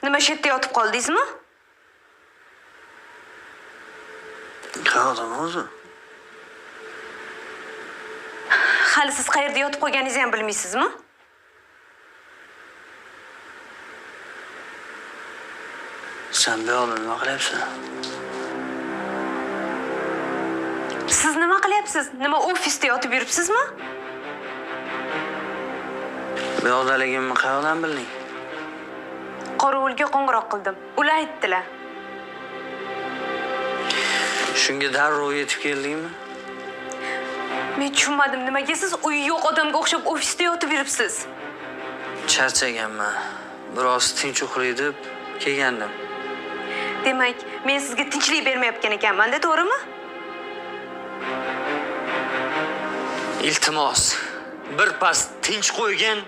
Nima, shu yerda yotib qoldingizmi? Qayerdaman o'zi? Hali siz qayerda yotib qolganingizni ham bilmaysizmi? Sen bu yoqda nima qilyapsan? Siz nima qilyapsiz? Nima, ofisda yotib yuribsizmi? Bu yoqdaligimni qayerdan bilding? Qorovulga qo'ng'iroq qildim. Ular aytdilar. Shunga darrov yetib keldingmi? Men tushunmadim, nimaga siz uyi yo'q odamga o'xshab ofisda yotib yuribsiz? Charchaganman. Biroz tinch uxlay deb kelgandim. Demak, men sizga tinchlik bermayotgan ekanman-da, to'g'rimi? Iltimos, bir pas tinch qo'ygin.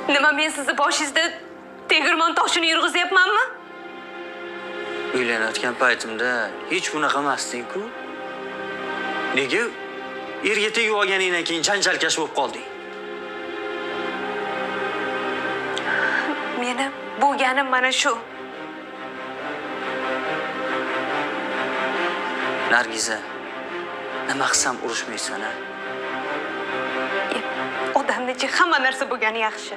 Nima, men sizni boshingizda tegirmon toshini yurg'izyapmanmi? Uylanayotgan paytimda hech bunaqa emasding-ku. Nega erga tegib olganingdan keyin janjalkash bo'lib qolding? Meni bo'lganim mana shu. Nargiza, nima qilsam urushmaysan, a? Odamnichi hamma narsa bo'lgani yaxshi.